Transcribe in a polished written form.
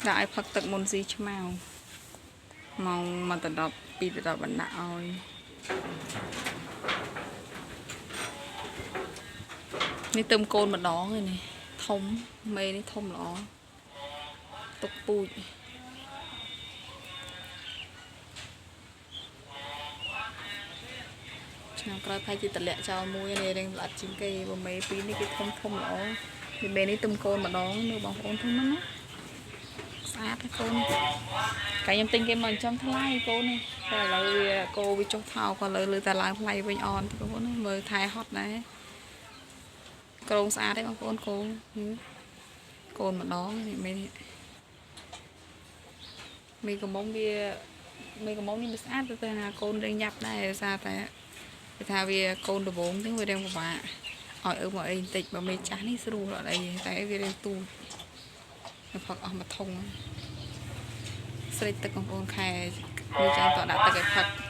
ដាក់ឲ្យផឹកទឹកមុនស៊ីឆ្មាវម៉ោង1ដល់10 2ដល់10បណ្ដាក់ឲ្យនេះទឹមកូនម្ដងឯនេះធំមេនេះធំល្អទុកពូជឆ្នាំក្រោយប្រហែលជាតម្លាក់ចោលមួយនេះរៀងល្អិតជាងគេបើមេពីរនេះគេធំធំល្អនេះមេនេះទឹមកូនម្ដងមើលបងប្អូនធំណាស់ណាស្អាតណាស់កូនកាលខ្ញុំទិញគេមកចិញ្ចឹមថ្លៃកូននេះតែឥឡូវវាគោវាចុះថោកឥឡូវលើតែឡើងថ្លៃវិញអនបងប្អូនណាមើលថែហត់ដែរក្រងស្អាតទេបងប្អូនគោកូនម្ដងនេះមេនេះមេកំមុំវាមេកំមុំនេះវាស្អាតទៅណាកូនរៀងញាប់ដែរដោយសារតែគេថាវាកូនដំបងអញ្ចឹងវារៀងពិបាកឲ្យអើមកអីបន្តិចបើមេចាស់នេះស្រួលអត់អីទេតែវារៀងទូចផឹកអស់មួយធុងស្រេចទឹកបងប្អូនខែនេះចឹងតដាក់ទឹកឲ្យផឹក។